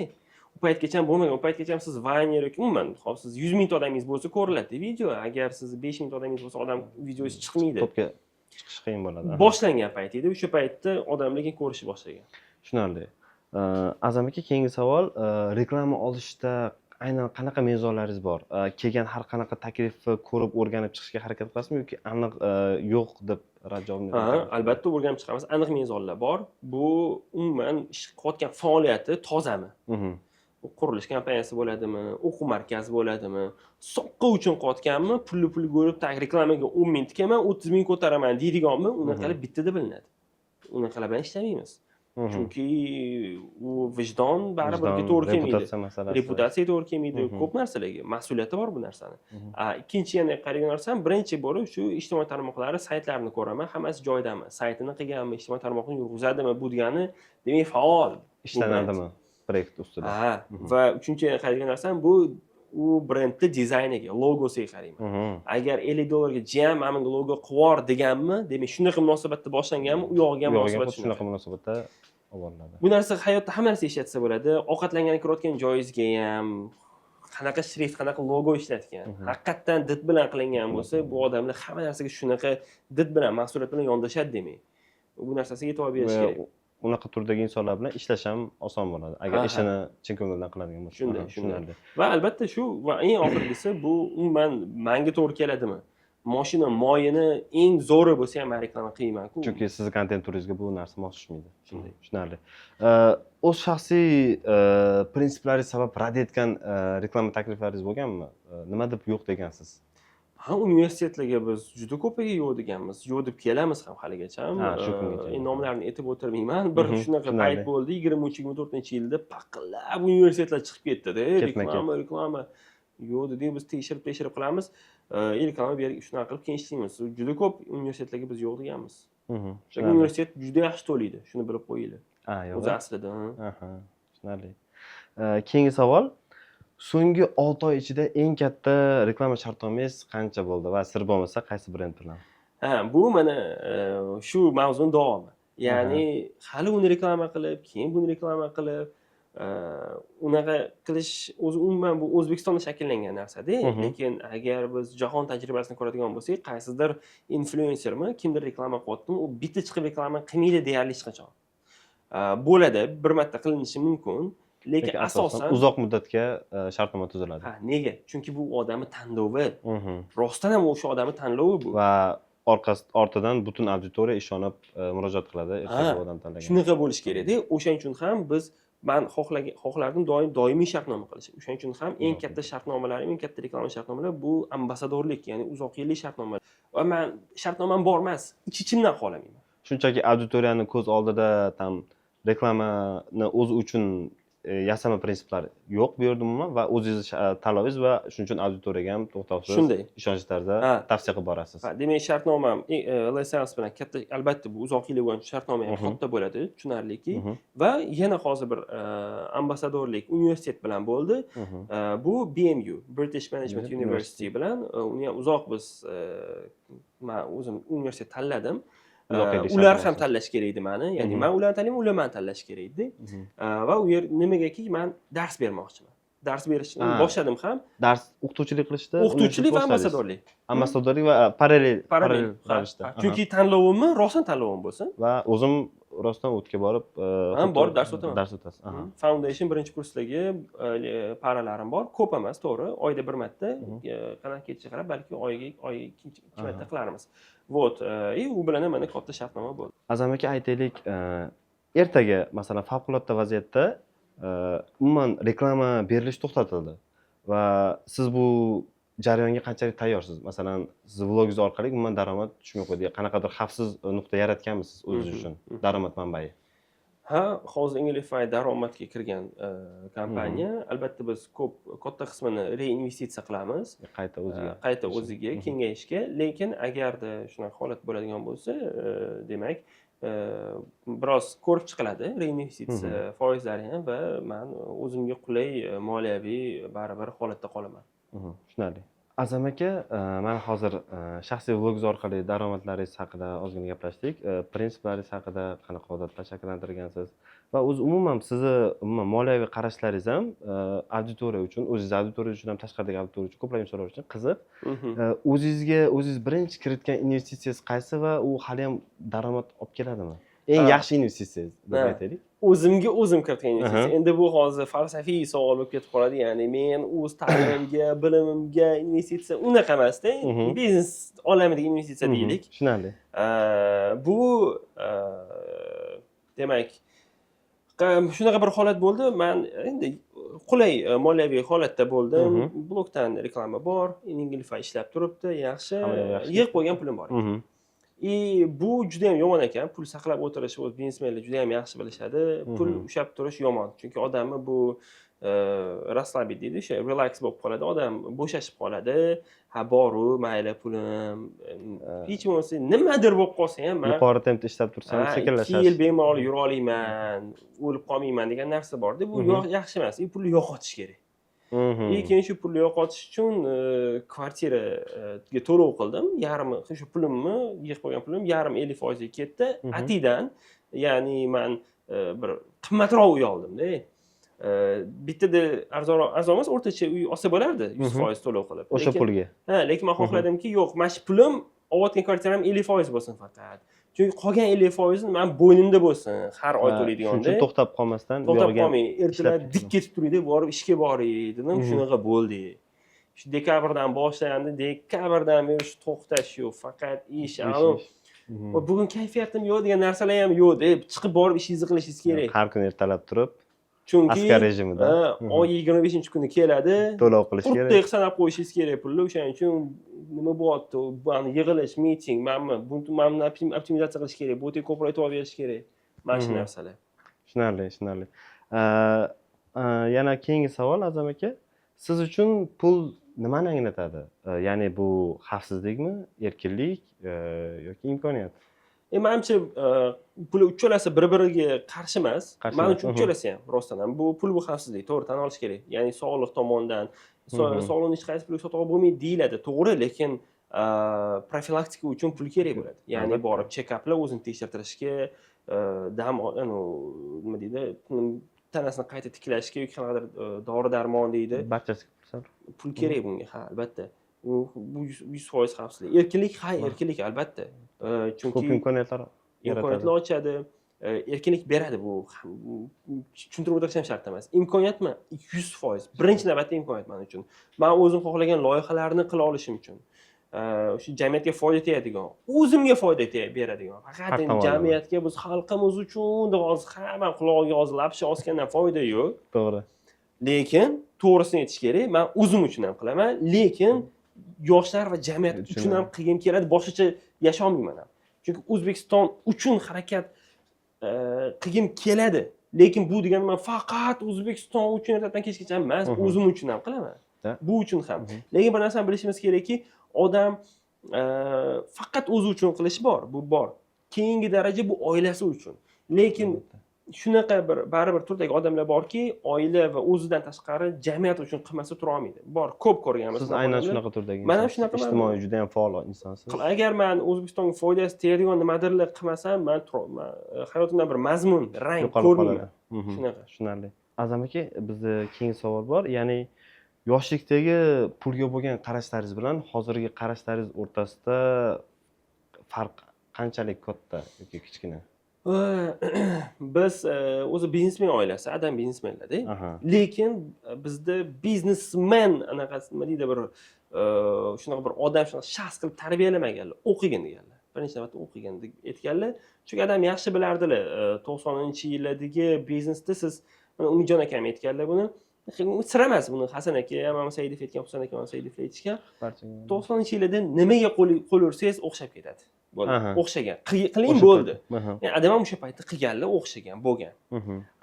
Speaker 1: u paytgacha bo'lmagan. U paytgacha siz vayner yoki umuman, hop, siz 100 mingta odamingiz bo'lsa, ko'riladi video. Agar siz 5 mingta odamingiz bo'lsa, odam videosi chiqmaydi.
Speaker 2: Topga chiqish qiyin bo'ladi. Aha.
Speaker 1: Boshlangan payt edi. O'sha paytda odamlar keyin ko'rishni boshlagan.
Speaker 2: Tushunarli. Azam aka, keyingi savol, reklama olishda aynan qanaqa mezonlaringiz bor? Kelgan har qanaqa taklifni ko'rib, o'rganib chiqishga harakat qilasizmi yoki aniq yo'q deb rad javobini
Speaker 1: Ha,
Speaker 2: berasiz?
Speaker 1: albatta o'rganib chiqamiz. Aniq mezonlar bor. Bu umuman ish qilayotgan faoliyati tozami? U qurilish kompaniyasi bo'ladimi, o'quv markazi bo'ladimi, soqqa uchun qilayotganmi, pulli pulga o'lib, так, reklamaga 10 ming tikaman, 30 ming ko'taraman deydiganmi, unaqalar bittada bilinadi. Unaqalar bilan ishlamaymiz. Chunki u vijdon baribir
Speaker 2: Vijdon,
Speaker 1: to'g'ri kelmaydi.
Speaker 2: Reputatsiya masalasi.
Speaker 1: Reputatsiyaga to'g'ri kelmaydi, ko'p narsalarga mas'uliyati bor bu narsani. A, ikkinchi yana qaraydigan narsam, birinchi bo'lib shu ijtimoiy tarmoqlari, saytlarini ko'raman, hammasi joyidami, saytini qilganmi, ijtimoiy tarmoqni yurg'izadimi, bu degani demak faol bu brend.
Speaker 2: Ishlanadimi proyekt ustida?
Speaker 1: Ha, va uchinchi yana qaraydigan narsam, bu u brendni dizayniga, logosiga qarayman. Agar 50 dollarga jam mana bunga logo qilib deganmi, demak shunaqa munosabatda boshlanganmi, u yog'iga ham
Speaker 2: U yog'iga
Speaker 1: munosabat
Speaker 2: xuddi shunaqa munosabatda olib boriladi.
Speaker 1: Bu narsa hayotda hamma narsa ishlatsa bo'ladi. Ovqatlangani kirayotgan joyingizga ham, Qanaqa shrift, qanaqa logo ishlatgan, haqiqatdan did bilan qilingan bo'lsa, bu odamlar hamma narsaga shunaqa did bilan, mas'uliyat bilan yondashadi. Demak, bu narsasiga e'tibor berish
Speaker 2: Va
Speaker 1: kerak.
Speaker 2: Unaqa turdagi insonlar bilan ishlash ham oson bo'ladi, agar ishini chin ko'ngildan qiladigan bo'lsa.
Speaker 1: Shunday, shunday.
Speaker 2: Tushunarli.
Speaker 1: Va albatta shu, va eng oxirgisi, bu umuman manga to'g'ri keladimi? Moshina moyini eng zo'ri bo'lsa ham, man reklama qilmaymanku.
Speaker 2: Chunki sizni kontent turingizga bu narsa mos tushmaydi.
Speaker 1: Shunday.
Speaker 2: Tushunarli. O'z shaxsiy prinsiplaringiz sabab rad etgan reklama takliflaringiz bo'lganmi? Nima deb yo'q degansiz?
Speaker 1: Ha, universitetlarga biz juda ko'piga yo'q deganmiz, yo'q deb kelamiz ham haligacha.
Speaker 2: Ha, shu kungacha.
Speaker 1: Endi nomlarini aytib o'tirmayman. Bir shunaqa payt bo'ldi, 23-24-yilda paqillab universitetlar chiqib ketdida.
Speaker 2: Ketma-ket.
Speaker 1: Reklama, reklama. Yo'q dedik, biz tekshirib tekshirib qilamiz. Reklama berib, shunaqa qilib keyin ishlaymiz. Juda ko'p universitetlarga biz yo'q deganmiz. Chunki universitet juda yaxshi to'laydi, shuni bilib qo'yinglar.
Speaker 2: Ha, yo'q.
Speaker 1: O'zi aslida, ha.
Speaker 2: Aha, tushunarli. Keyingi savol: so'nggi 6 oy ichida eng katta reklama shartnomangiz qancha bo'ldi va sir bo'lmasa, qaysi brend bilan?
Speaker 1: Ha, bu mana shu mavzuni davomi. Ya'ni hali uni reklama qilib, keyin buni reklama qilib, unaqa qilish o'zi umuman bu O'zbekistonda shakllangan narsada. Lekin agar biz jahon tajribasini ko'radigan bo'lsak, qaysidir inflyuensermi, kimdir reklama qilyaptimi, u bitta chiqib reklama qilmaydi deyarli hech qachon. Bo'ladi, bir marta qilinishi mumkin, lekin
Speaker 2: Lekin asosan
Speaker 1: asosan
Speaker 2: uzoq muddatga shartnoma tuziladi.
Speaker 1: Ha, nega? Chunki bu odamni tanlovi. Rostdan ham o'sha odamni tanlovi bu.
Speaker 2: Va orqasi ortidan butun auditoriya ishonib murojaat qiladi ertaga bu odam tanlagan.
Speaker 1: Shunaqa bo'lishi kerakda. O'shaning uchun ham biz, man xohlardim doim doimiy shartnoma qilish. O'shaning uchun ham eng
Speaker 2: Uzoq
Speaker 1: katta shartnomalarim, eng katta reklama shartnomalar bu ambassadorlik, ya'ni uzoq yillik shartnoma. Va man shartnomam bor emas, ich ichimdan xohlamayman.
Speaker 2: Shunchaki auditoriyani ko'z oldida там reklamani o'zi uchun yasama prinsiplar yo'q bu yerda umuman va o'zingizni tanlovingiz va shuning uchun auditoriyaga ham to'xtovsiz
Speaker 1: Shunday.
Speaker 2: ishonchli tarzda tavsiya qilib borasiz.
Speaker 1: Ha, demak, shartnomam L'Essence bilan katta, albatta bu uzoq yillik bo'yicha shartnoma ham katta bo'ladi, tushunarliki. Va yana hozir bir ambassadorlik universitet bilan bo'ldi. Bu BMU, British Management
Speaker 2: University.
Speaker 1: University bilan, uni ham uzoq biz, man o'zim universitet tanladim.
Speaker 2: Uzoq yillik
Speaker 1: Ular ham
Speaker 2: shartnomasi.
Speaker 1: tanlash kerak edi mani, ya'ni man ularni tanlayman, ular mani tanlashi kerak edi. Va u yer nimagaki, man dars bermoqchiman. Dars berishni boshladim ham.
Speaker 2: Dars, o'qituvchilik qilishda
Speaker 1: O'qituvchilik va
Speaker 2: boshladiz.
Speaker 1: ambassadorlik.
Speaker 2: Ambassadorlik va parallel
Speaker 1: parallel
Speaker 2: parallel ravishda.
Speaker 1: Chunki tanlovimni rostdan tanlovim bo'lsin.
Speaker 2: Va o'zim rostdan o'tga borib
Speaker 1: Ha, borib dars o'taman.
Speaker 2: Dars o'tasiz. Aha.
Speaker 1: Foundation birinchi kursdagi paralarim bor, ko'p emas, to'g'ri, oyda bir marta, qanaqa ketishiga qarab, balki oyiga oyiga ikki marta qilarmiz. Вот, и u bilan ham mana katta shartnoma bo'ldi.
Speaker 2: Azam aka, aytaylik, ertaga, masalan, favqulodda vaziyatda umuman reklama berilishi to'xtatildi va siz bu jarayonga qanchalik tayyorsiz? Masalan, sizni vlogingiz orqali umuman daromad tushmay qo'ydi, qanaqadir xavfsiz nuqta yaratganmisiz o'zingiz uchun, daromad manbai?
Speaker 1: Ha, hozir Englify daromadga kirgan kompaniya. Albatta, biz ko'p, katta qismini reinvestitsiya qilamiz.
Speaker 2: Qayta o'ziga.
Speaker 1: Qayta o'ziga, kengayishga. Lekin agarda shunaqa holat bo'ladigan bo'lsa, demak, biroz ko'rib chiqiladi reinvestitsiya foizlari ham va man o'zimga qulay moliyaviy baribir holatda qolaman.
Speaker 2: Tushunarli. Azam aka, mana hozir shaxsiy vlogingiz orqali daromadlaringiz haqida ozgina gaplashdik, prinsiplaringiz haqida, qanaqa odatlar shakllantirgansiz va o'zi umuman sizni umuman moliyaviy qarashlaringiz ham auditoriya uchun, o'zingiz auditoriya uchun ham, tashqaridagi auditoriya uchun, ko'plab insonlar uchun qiziq. O'zingizga o'zingiz birinchi kiritgan investitsiyangiz qaysi va u haliyam daromad olib keladimi? Eng yaxshi investitsiyangiz deb aytaylik.
Speaker 1: O'zimga o'zim kiritgan investitsiya. Endi bu hozir falsafiy savol bo'lib ketib qoladi. Ya'ni men o'z ta'limimga, bilimimga investitsiya unaqa emasda, biznes olamidagi investitsiya deylik.
Speaker 2: Tushunarli.
Speaker 1: Bu demak, shunaqa bir holat bo'ldi. Man endi qulay moliyaviy holatda bo'ldim. Blogdan reklama bor, Englify ishlab turibdi, yaxshi.
Speaker 2: Hamma yaxshi.
Speaker 1: Yig'ib qo'ygan pulim bor. И bu juda ham yomon ekan. Pul saqlab o'tirish, o'zi biznesmenlar juda ham yaxshi bilishadi. Pul ushlab turish yomon. Chunki odamni bu расслабить deydi, o'sha relax bo'lib qoladi. Odam bo'shashib qoladi. Ha, boru, mayli pulim. Hech bo'lmasa nimadir bo'lib qolsa ham man
Speaker 2: Yuqori tempda ishlab tursam,
Speaker 1: ha, 2
Speaker 2: sekinlashasiz.
Speaker 1: yil bemalol yura olaman, o'lib qolmayman degan narsa borda. Bu yaxshi emas. И pulni yo'qotish kerak. И keyin shu pulni yo'qotish uchun kvartiraga to'lov qildim. Yarmi shu pulimni, yig'ib qo'ygan pulim yarim, 50 foiziga ketdi. Atidan, ya'ni man bir qimmatroq uy oldimda. Bittada arzonroq, arzon emas, o'rtacha uy olsa bo'lardi yuz foiz to'lov qilib.
Speaker 2: O'sha pulga.
Speaker 1: Ha, lekin man xohladimki, yo'q, mana shu pulim olayotgan kvartiram 50% bo'lsin faqat, chunki qolgan 50 foizi mani bo'ynimda bo'lsin har oy
Speaker 2: Shuning
Speaker 1: to'laydiganda.
Speaker 2: uchun to'xtab qolmasdan
Speaker 1: To'xtab
Speaker 2: buyog'iga ham
Speaker 1: qolmang, ertalab
Speaker 2: ishlab
Speaker 1: dik ketib turingda, borib ishga boring dedim. Shunaqa bo'ldi. Shu dekabrdan boshlandi, dekabrdan beri shu to'xtash yo'q, faqat ish.
Speaker 2: Ish,
Speaker 1: Anavi
Speaker 2: ish.
Speaker 1: "Voy, bugun kayfiyatim yo'q" degan narsalar ham yo'q deb, chiqib borib ishingizni qilishingiz kerak.
Speaker 2: Har kuni ertalab turib,
Speaker 1: Chunki
Speaker 2: askar rejimida.
Speaker 1: ha, oy 25-kuni keladi.
Speaker 2: To'lov qilish kerak.
Speaker 1: Qurtdek sanab qo'yishingiz kerak pulni. O'shaning uchun nima bo'lyapti, bu yig'ilish, miting, mana buni optimizatsiya qilish kerak, bu yerga ko'proq e'tibor berish kerak, mana shu narsalar.
Speaker 2: Tushunarli. Yana keyingi savol, Azam aka, siz uchun pul nimani anglatadi? Ya'ni bu xavfsizlikmi, erkinlik yoki imkoniyat?
Speaker 1: Manimcha, bular uchalasi bir biriga qarshi emas.
Speaker 2: Qarshi
Speaker 1: Man
Speaker 2: emas,
Speaker 1: uchun uchalasi ham, rostdan ham, bu pul, bu xavfsizlik, to'g'ri, tan olish kerak. Ya'ni sog'liq tomonidan, sog'liqni hech qaysi pulga sotib olib bo'lmaydi deyiladi, to'g'ri, lekin profilaktika uchun pul kerak bo'ladi. Ya'ni borib check-uplar, o'zini tekshirtirishga, dam nima deydi, tanasini qayta tiklashga yoki qanaqadir dori darmon deydi.
Speaker 2: Barchasi
Speaker 1: Pul kerak bunga, ha, albatta. Bu 100% xavfsizlik. Erkinlik, ha, erkinlik, albatta. Chunki
Speaker 2: ko'p imkoniyatlar yaratadi.
Speaker 1: Imkoniyatlar ochadi, erkinlik beradi. Bu tushuntirib o'tirish ham shart emas. Imkoniyatmi? 100%, birinchi navbatda imkoniyat man uchun. Man o'zim xohlagan loyihalarni qila olishim uchun, shu jamiyatga foyda tegadigan, o'zimga foyda beradigan faqat
Speaker 2: Har
Speaker 1: endi
Speaker 2: tomonlama.
Speaker 1: jamiyatga, biz xalqimiz uchun deb hozir hamma qulog'iga hozir lapsha osgandan foyda yo'q. Lekin to'g'risini aytish kerak, man o'zim uchun ham qilaman, lekin yoshlar va jamiyat uchun ham qilgim keladi. Boshqacha yasholmayman ham, chunki O'zbekiston uchun harakat qilgim keladi. Lekin bu degani man faqat O'zbekiston uchun ertadan kechgacha emas, o'zim uchun ham qilaman, bu uchun ham. Lekin bir narsani bilishimiz kerakki, odam faqat o'zi uchun qilish bor, bu bor, keyingi daraja bu oilasi uchun. Lekin shunaqa bir baribir turdagi odamlar borki, oila va o'zidan tashqari jamiyat uchun qilmasa tura olmaydi. Bor, ko'p ko'rganmiz
Speaker 2: Siz
Speaker 1: bunaqa
Speaker 2: aynan
Speaker 1: odamlar.
Speaker 2: shunaqa turdagi
Speaker 1: Man ham
Speaker 2: insonsiz.
Speaker 1: shunaqaman.
Speaker 2: Ijtimoiy juda ham faol insonsiz.
Speaker 1: Agar man O'zbekistonga foydasi tegadigan nimadirlar qilmasam, man hayotimdan bir mazmun, rang
Speaker 2: Yo'qolib
Speaker 1: ko'rmayman.
Speaker 2: qoladi.
Speaker 1: Shunaqa.
Speaker 2: Tushunarli, Azam aka. Bizda keyingi savol bor. Ya'ni yoshlikdagi pulga bo'lgan qarashlaringiz bilan hozirgi qarashlaringiz o'rtasida farq qanchalik katta yoki kichkina?
Speaker 1: Biz o'zi biznesmen oilasi, adam biznesmenlarda. Lekin bizda biznesmen anaqasi, nima deydi, bir shunaqa bir odam, shunaqa shaxs qilib tarbiyalamaganlar. O'qigin deganlar, birinchi navbatda o'qigin deb aytganlar, chunki adam yaxshi bilardilar, 90-yillardagi biznesda siz, mana Umidjon akam aytganlar, buni sir emas, buni Hasan aka ham, Mama Saidov aytgan, Husan aka, Mama Saidov aytishgan.
Speaker 2: Barchaga.
Speaker 1: 90-yillarda nimaga qo'l ursangiz, o'xshab ketadi, bo'ldi. O'xshagan. Qiling,
Speaker 2: O'sha
Speaker 1: bo'ldi.
Speaker 2: payt.
Speaker 1: Yani adam ham o'sha paytda qilganlar, o'xshagan bo'lgan.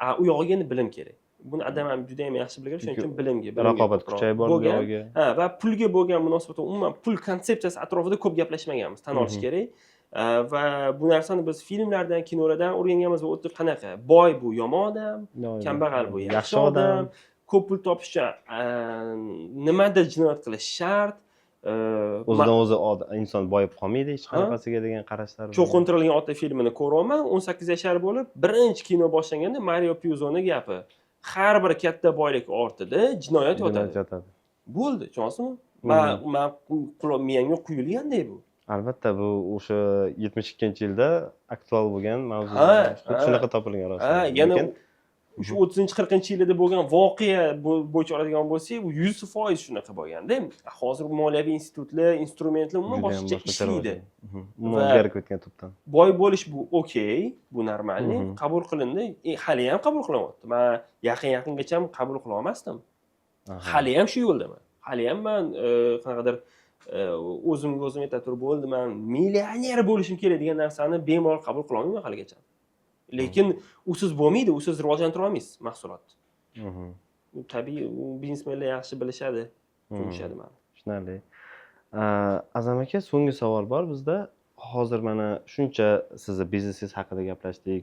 Speaker 1: A u yog'iga endi bilim kerak. Buni adam ham juda yam yaxshi bilgan, shuning
Speaker 2: Chunki
Speaker 1: uchun bilimga
Speaker 2: raqobat
Speaker 1: ko'proq
Speaker 2: kuchayib bordi
Speaker 1: bo'lgan.
Speaker 2: buyog'iga.
Speaker 1: Ha, va pulga bo'lgan munosabat, umuman pul konsepsiyasi atrofida ko'p gaplashmaganmiz, tan olish kerak. Va bu narsani biz filmlardan, kinolardan o'rganganmiz va u yerda qanaqa boy bu yomon odam, kambag'al bu yaxshi odam, ko'p pul topish uchun nimadir jinoyat qilish shart.
Speaker 2: O'zidan o'zi inson boyib qolmaydi hech qanaqasiga degan qarashlar bor.
Speaker 1: "Cho'qintirilgan ota" filmini ko'ryapman 18 yashar bo'lib. Birinchi kino boshlanganda Mario Pyuzoni gapi: har bir katta boylik ortida jinoyat
Speaker 2: Jinoyat
Speaker 1: yotadi.
Speaker 2: Yotadi.
Speaker 1: Bo'ldi, tushunyapsizmi? Man quloq miyamga quyilganda bu.
Speaker 2: Albatta, bu o'sha 72-yilda aktual bo'lgan mavzu. Xuddi shunaqa topilgan rost.
Speaker 1: Ha, yana
Speaker 2: Lekin
Speaker 1: o'sha 30-40-yillarda bo'lgan voqea bo'yicha oladigan bo'lsak, bu 100% shunaqa bo'lganda. Hozir moliyaviy institutlar, instrumentlar umuman
Speaker 2: judayam
Speaker 1: boshqacha
Speaker 2: boshqacha
Speaker 1: ishlaydi.
Speaker 2: rivojlangan. Umuman o'zgarib ketgan tubdan.
Speaker 1: Boy bo'lish bu okey, bu нормальный, qabul qilindi. Hali ham qabul qilyapti. Man yaqin yaqingacha ham qabul qila olmasdim. Hali ham shu yo'ldaman. Hali ham man qanaqadir o'zimga o'zim aytib turib, bo'ldi, man millioner bo'lishim kerak degan narsani bemalol qabul qila olmayman haligacha. Lekin usiz bo'lmaydi, usiz rivojlantira olmaysiz mahsulotni. U tabiiy, u biznesmenlar yaxshi bilishadi, tushunishadi mani.
Speaker 2: Tushunarli. Azam aka, so'nggi savol bor bizda. Hozir mana shuncha sizni biznesingiz haqida gaplashdik,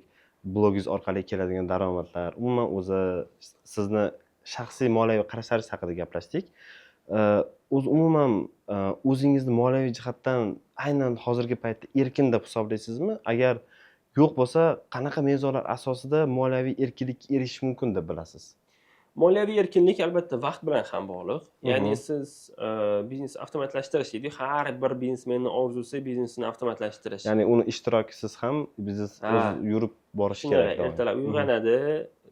Speaker 2: blogingiz orqali keladigan daromadlar, umuman o'zi sizni shaxsiy moliyaviy qarashlaringiz haqida gaplashdik. O'zi umuman o'zingizni moliyaviy jihatdan aynan hozirgi paytda erkin deb hisoblaysizmi? Agar yo'q bo'lsa, qanaqa mezonlar asosida moliyaviy erkinlikka erishish mumkin deb bilasiz?
Speaker 1: Moliyaviy erkinlik albatta vaqt bilan ham bog'liq. Ya'ni siz biznes avtomatlashtirish deydi, har bir biznesmenni orzusi biznesini avtomatlashtirish.
Speaker 2: Ya'ni uni ishtirokisiz ham biznes o'zi yurib borishi
Speaker 1: Shunday,
Speaker 2: kerak doim.
Speaker 1: Ertalab uyg'onadi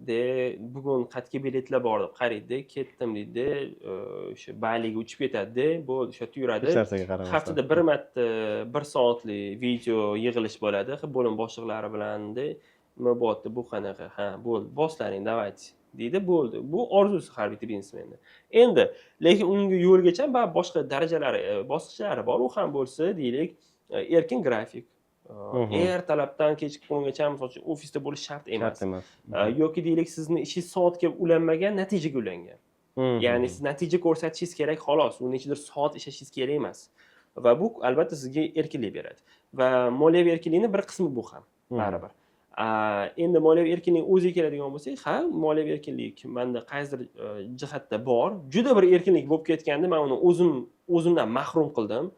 Speaker 1: de, bugun qayerga biletlar bor deb qaraydi, ketdim deydi, o'sha bayligi uchib ketadida, bo'ldi, o'sha yerda yuradi.
Speaker 2: Hech narsaga qaramasdan.
Speaker 1: Haftada bir marta bir soatlik video yig'ilish bo'ladi bo'lim boshliqlari bilan, nima bo'lyapti, bu qanaqa, ha, bo'ldi, boshlaring, давайте deydi, bo'ldi. Bu orzusi har bitta biznesmenni. Endi lekin unga yo'lgacha baribir boshqa darajalari, bosqichlari bor. U ham bo'lsa, deylik, erkin grafik, ertalabdan kechqurungacha, misol uchun, ofisda bo'lish shart emas.
Speaker 2: Shart emas.
Speaker 1: Yoki deylik, sizni ishingiz soatga ulanmagan, natijaga ulangan. Ya'ni siz natija ko'rsatishingiz kerak, xolos, u nechadir soat ishlashingiz kerak emas va bu albatta sizga erkinlik beradi va moliyaviy erkinlikni bir qismi bu ham baribir. Endi moliyaviy erkinlik o'ziga keladigan bo'lsak, ha, moliyaviy erkinlik manda qaysidir jihatda bor. Juda bir erkinlik bo'lib ketganda man uni o'zim o'zimdan mahrum qildim.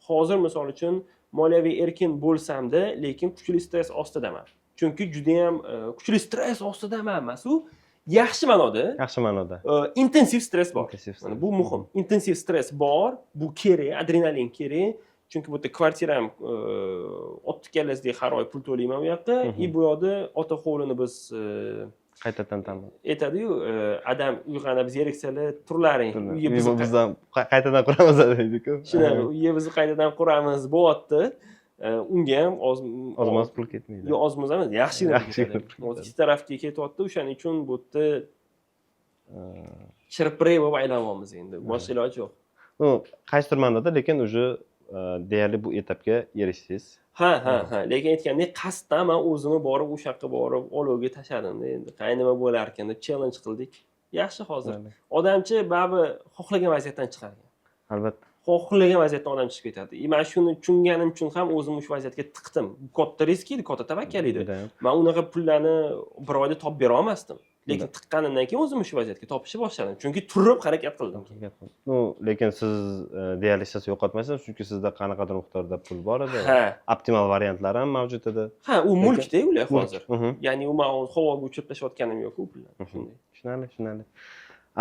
Speaker 1: Hozir, misol uchun, moliyaviy erkin bo'lsamda, lekin kuchli stress ostidaman, chunki judayam kuchli stress ostidaman emas, u yaxshi ma'noda.
Speaker 2: Yaxshi ma'noda.
Speaker 1: Intensiv stress bor.
Speaker 2: Intensiv
Speaker 1: Mana
Speaker 2: stress.
Speaker 1: bu muhim, intensiv stress bor, bu kerak, adrenalin kerak, chunki bu yerda kvartiram otni kallasidek, har oy pul to'layman u yoqqa. И bu yoqda ota hovlini biz
Speaker 2: Qaytadan ta'min.
Speaker 1: Aytadiyu, adam uyg'onib zeriksalar, turlaring, uyga
Speaker 2: Biz
Speaker 1: bizni
Speaker 2: bizdan qaytadan quramiz deydiku.
Speaker 1: Shunaqa, uyga bizni qaytadan quramiz bo'lyapti. Unga ham oz
Speaker 2: Oz moz pul ketmaydi.
Speaker 1: Yo'q, oz moz emas, yaxshigina pul
Speaker 2: Yaxshigina
Speaker 1: ketadi.
Speaker 2: pul
Speaker 1: Hozir ikki tarafga ketyapti, o'shaning uchun bu yerda chirpirak bo'lib aylanyapmiz, endi boshqa iloji yo'q.
Speaker 2: Ну, qaysidir ma'noda, lekin уже deyarli bu etapga erishdingiz.
Speaker 1: Ha, lekin aytgandek, qasddan man o'zimni borib, o'sha yoqqa borib, olovga tashladimda, endi qani nima bo'larkan deb challenge qildik. Yaxshi, hozir odamchi baribir xohlagan vaziyatdan chiqargan.
Speaker 2: Albatta.
Speaker 1: Xohlagan vaziyatdan odam chiqib ketadi. И man shuni tushunganim uchun ham o'zimni shu vaziyatga tiqdim. Bu katta risk edi, katta tavakkal edi.
Speaker 2: Judayam.
Speaker 1: Man unaqa pullarni bir oyda topib bera olmasdim, lekin tiqqanimdan keyin o'zimni shu vaziyatga topishni boshladim, chunki turib harakat qildim.
Speaker 2: Ну, lekin siz deyarli hech narsa yo'qotmaysiz, chunki sizda qanaqadir miqdorda pul bor edi.
Speaker 1: Ha.
Speaker 2: Optimal variantlar ham mavjud edi.
Speaker 1: Ha, u mulkda ular
Speaker 2: Mulk.
Speaker 1: hozir. Ya'ni u man havoga uchirib tashlayotganim yo'q u pullarni. Shunday.
Speaker 2: Tushunarli.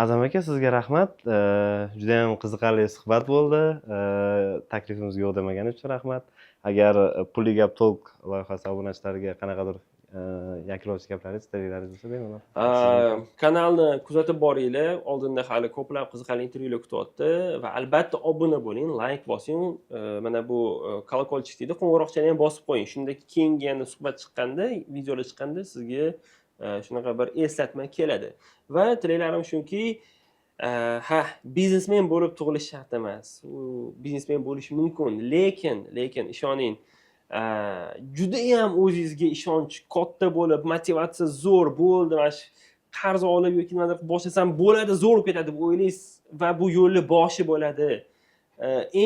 Speaker 2: A'zam aka, sizga rahmat. Judayam qiziqarli suhbat bo'ldi. Taklifimizga yo'q demagani uchun rahmat. Agar Pulli gap talk loyihasi obunachilariga qanaqadir yakunlovchi gaplaringiz, tabriklaringiz bo'lsa, bemalol.
Speaker 1: Kanalni kuzatib boringlar, oldinda hali ko'plab qiziqarli intervyular kutyapti va albatta obuna bo'ling, layk bosing. Mana bu колокольчик deydi, qo'ng'iroqchani ham bosib qo'ying. Shunda keyingi yana suhbat chiqqanda, videolar chiqqanda sizga shunaqa bir eslatma keladi. Va tilaklarim shuki, ha, biznesmen bo'lib tug'ilish shart emas, u biznesmen bo'lish mumkin, lekin ishoning, judayam o'zingizga ishonch katta bo'lib, motivatsiya zo'r bo'ldi, mana shu qarz olib yoki nimadir qilib boshlasam bo'ladi, zo'r bo'lib ketadi deb o'ylaysiz va bu yo'lni boshi bo'ladi.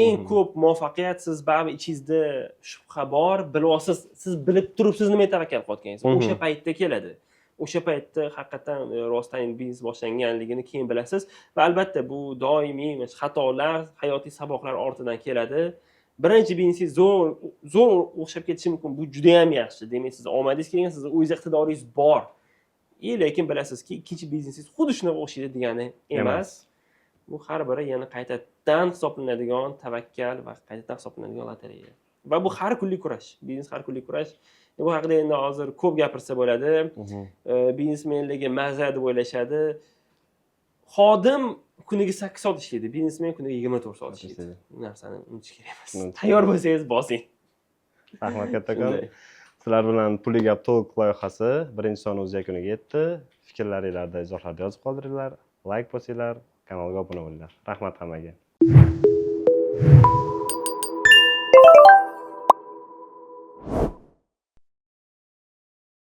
Speaker 1: Eng ko'p muvaffaqiyat, siz baribir ichingizda shubha bor, bilyapsiz, siz bilib turibsiz nima tavakkal qilayotganingizni, o'sha paytda keladi. O'sha paytda haqiqatdan rostdan biznes boshlanganligini keyin bilasiz. Va albatta bu doimiy mana shu xatolar, hayotiy saboqlar ortidan keladi. Birinchi biznesingiz zo'r zo'r o'xshab ketishi mumkin, bu judayam yaxshi, demak sizni omadingiz kelgan, sizni o'zingiz iqtidoringiz bor. И lekin bilasizki, ikkinchi biznesingiz xuddi shunaqa o'xshaydi degani emas. Bu har biri yana qaytadan hisoblanadigan tavakkal va qaytadan hisoblanadigan lotereya. Va bu har kunlik kurash, biznes har kunlik kurash. Bu haqida endi hozir ko'p gapirsa bo'ladi. Biznesmenligi maza deb o'ylashadi. Xodim kuniga 8 soat ishlaydi, biznesmen kuniga 24 soat ishlaydi.
Speaker 2: Ishlaydi.
Speaker 1: Bu narsani unutish kerak emas.
Speaker 2: Unutish
Speaker 1: Tayyor
Speaker 2: kerak.
Speaker 1: bo'lsangiz, bosing.
Speaker 2: Rahmat kattakon.
Speaker 1: Shunday.
Speaker 2: Sizlar bilan Pulli gap talk loyihasi birinchi soni o'z yakuniga yetdi. Fikrlaringlarni izohlarda yozib qoldiringlar, layk bosinglar, kanalga obuna bo'linglar. Rahmat hammaga.